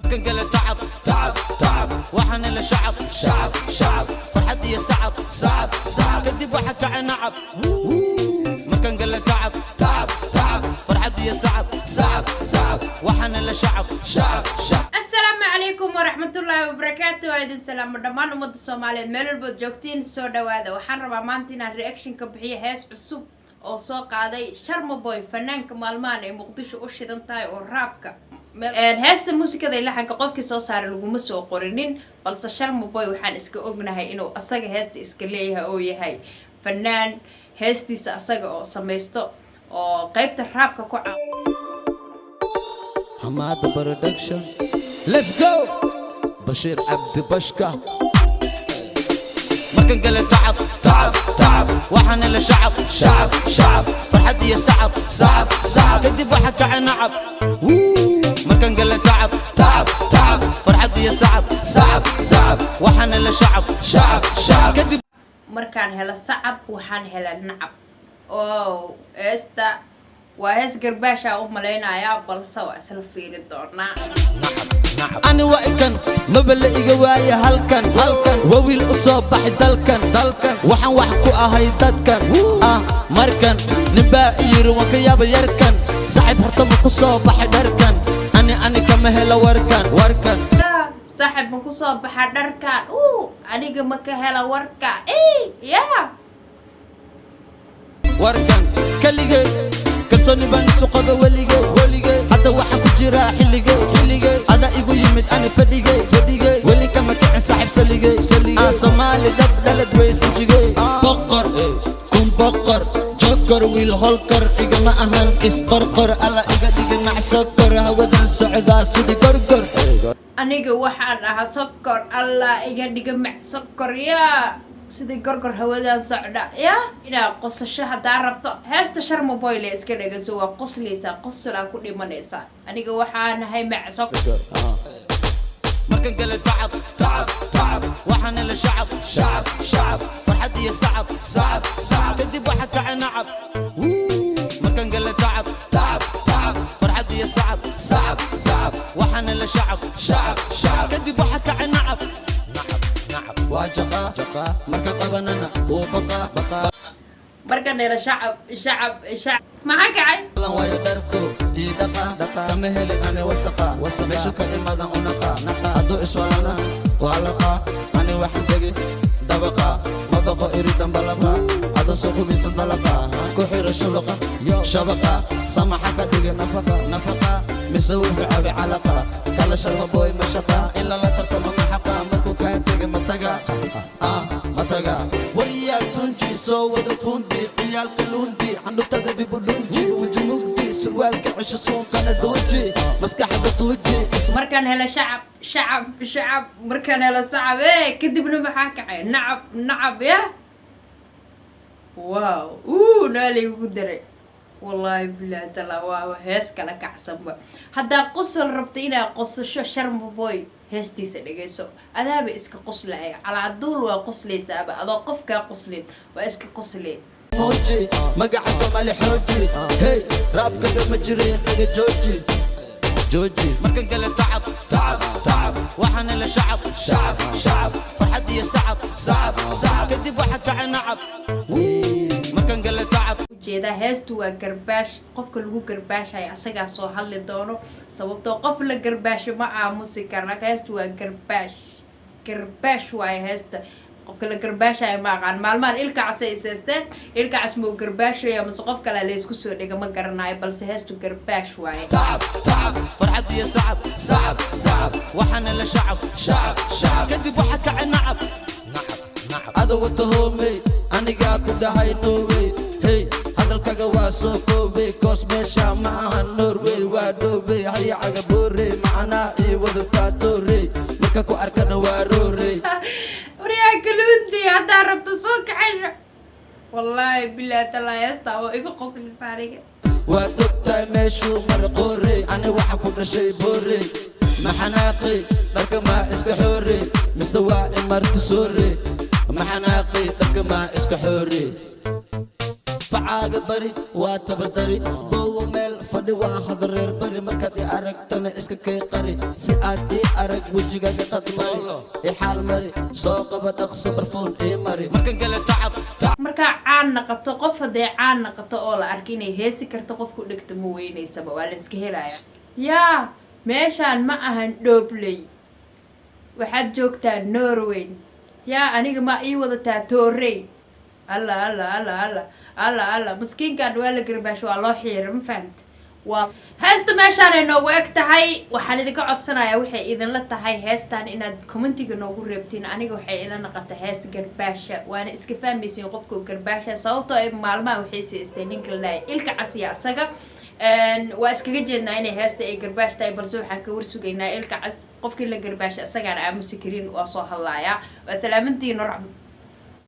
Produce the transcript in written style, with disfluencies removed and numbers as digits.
Markaan gala tacab, tacab, tacab, waxaan hela shacab, shacab, shacab, farxad iyo sacab, sacab, sacab, kadib waxa kacay nacab. Markaan gala tacab, tacab, tacab, farxad iyo sacab, sacab, sacab, waxaan hela shacab, shacab, shacab. Asalaamu calaykum waraxmatullaahi wabarakaatu. Waa idin salaamo dhammaan ummadda Soomaaliyeed meel walbood joogtiin. Soo dhawaada. Waxaan rabaa maanta inaan reaction ka bixiyo hees cusub oo soo qaaday Sharma Boy, fanaanka maalmahan ay Muqdisho u shidan tahay oo raabka. Heesta muusikada iyo laxanka qofkii soo saaray laguma soo qorinin, balse Sharma Boy waxaan iska ognahay inuu asaga heesta iska leeyahay oo yahay fanaan heestiisa asaga oo samaysto oo qeybta raabka ku caa. Hamada Production. Let's go! Bashir Abdi Bashka. Markaan gala tacab, tacab, tacab, waxaan hela shacab, shacab, shacab, farxad iyo sacab, sacab, sacab, kadib waxa kacay nacab. Markaan gala tacab, tacab, tacab, farxad iyo sacab, sacab, sacab, waxaan hela shacab, shacab, shacab, kadib Markaan helo sacab, waxaan hela nacab. Oh, heesta waa hees garbaashaa u malaynayaa, balse waa isla fiiri doonaa. Ani waa ikan maba la iga waaye halkan, halkan waa wiil u soo baxay dalkan, dalkan waxaan wax ku ahay dadkan. Ah, markan ninbaa i yiri, waan ka yaaba yarkan, saaxiib, horta ma ku soo baxay dharkan? Ani kama helo warkan, warkan. Saaxib, ma ku soo baxa dharkan? Uu aniga ma ka hela warka ey ya. Warkan keligay kalsooni baan isu qaba weligay, weligay. Hadda waxaan ku jiraa xilligay, xilligay. Ada igu yimid ani fadhigay, fadhigay. Weli kama kicin saaxiib saligay, saligay. Aan Soomaali dhab dhalad weysan jigay, boqor kun boqor jokor wiil holkar igama ahan isqorqor. Alla iga dhigay macsokor, hawadan socdaa sidii gorgor. Aniga waxaan ahaa sokor, Allah iga dhiga mac sokor yaa, sidii gorgor hawadaan socda yaa. Inaad qosasho haddaa rabto, heesta Sharma Boyle iska dhegeyso, waa qoslaysaa, qosolaa ku dhimanaysaa. Aniga waxaan ahay mac sokor. Markaan gala tacab, tacab, tacab, waxaan hela shacab, shacab, shacab, farxad iyo sacab, sacab, sacab, kadib waxa kacay nacab. Markaan gala tacab, tacab, tacab, farxad iyo sacab, sacab, sacab, waxaan hela shacab, shacab, shacab, kadib waxa kacay nacab, nacab, nacab. Waa jaqa jaqa marka qabanana wuu baqa baqa. Markaan helo shacab, shacab, shacab, maxaa kacay? Waayo dharku ii dhaqa dhaqa, kama helin ani wasaqa meeshu ka imadan u naqa naqa. Hadduu iswalana waa laqa, ani waxaan tegi dabaqa, ma baqo iridan balaqa, adoo soo qubaysan dalaqa ku xiro shubaqa shabaqa, samaxa ka dhigi nafaqa nafaqa, mise wuxuu cabi calaqa kala. Sharma Boy ma shaqa in lala tartamo, ma xaqa markuu kaa tegi ma taga, ah ma taga. Waryaal tunji soo wada fundi, ciyaalka lundi, candhuftada dib u dhunji, weji mugdi, surwaalka cesho, suunkana dhuuji, maskaxda tuuji. Markaan helo shacab, shacab, shacab, markaan helo sacab e, kadibna maxaa kacay? Nacab, nacab ya. Wow, uu naalaygu daray, wallaahi bilahi tala, waa hees kala kacsanba. Haddaa qosol rabta, inaad qosasho, Sharma Boy heestiisa dhegeyso, adaaba iska qoslaya calaaduul, waa qoslaysaaba adoo qofkaa qoslin, waa iska qoslay. Muuji magaca Soomaali xooji, hey, raabkaga ma jirin naga jooji jooji. Markaan gala tacab, tacab, tacab, waxaan hela shacab, shacab, shacab, farxad iyo sacab, sacab, sacab, kadib waxa kacay nacab. Markaan gala tacab. Ujeedaa, heestu waa garbaash. Qofka lagu garbaashayo asagaa soo hadli doono, sababtoo qof la garbaasho ma aamusi kara. Heestu waa garbaash, garbaash waayo heesta. Qofka la garbaashayo ma aqaan, maalmahan ilka casay is heysteen, ilka cas muu garbaashaya mase qof kale laysku soo dhiga, ma garanayo, balse heestu garbaash waaye. Tacab, tacab, farxad iyo sacab, sacab, sacab, waxaan hela shacab, shacab, shacab, kadib waxa kacay nacab, nacab, nacab. Ada wata hoomey, anigaa ku dhahay norway, hey, hadalkaga waa soo koobay, koos meesha ma aha Norway, waa dhoobey hayacaga boorey, macnaa ii wadataa toorey, marka ku arkana waa roorey. Waryaa kaluunti, haddaa rabto soo kaxasho, wallaahi bilahi talaa, heestaa waa iga qoslisa aniga. Waa ogtahay meeshuu mara qoorey, ani waxa ku dhashay boorey, maxanaaqi dharka maa iska xoorey, mise waa imarti soorey, maxanaaqi dharka maa iska xoorey, facaaga bari waa tabardari, boowo meel fadhi, waa hadareer bari, markaad i aragtana iska kay qari si Aad ii arag, wejigaga qadmari, i xaal mari, soo qaba dhaqso, barfuun ii mari. Markan gale tacab. Markaa caan naqato, qof hadday caan naqato oo la arka inay heesi karto, qofku dhegta ma weynaysaba, waa la iska helaya. Yaa, meeshaan ma ahan Dhoobley, waxaad joogtaa Norway. Yaa, aniga ma ii wadataa toorey? Alla, alla, alla, alla, alla, alla, maskiinkan waa la garbaasho, waa loo xiiray, ma fahamta? Waa heesta meeshaanay noogu eg tahay. Waxaan idinka codsanayaa, waxay idinla tahay heestan inaad commentiga noogu reebtiin. Aniga waxay ila naqata hees garbaasha, waana iska fahmaysiin qofka garbaasha, sababtoo ay maalmaha waxay siistay ninka la dhahay Ilka Casiya. Asaga waa iskaga jeednaa inay heesta ay garbaash tahay, balse waxaan ka warsugaynaa Ilka Cas. Qofkii la garbaasha isagaana aamusi karin, waa soo hadlayaa. Waa salaamantiin.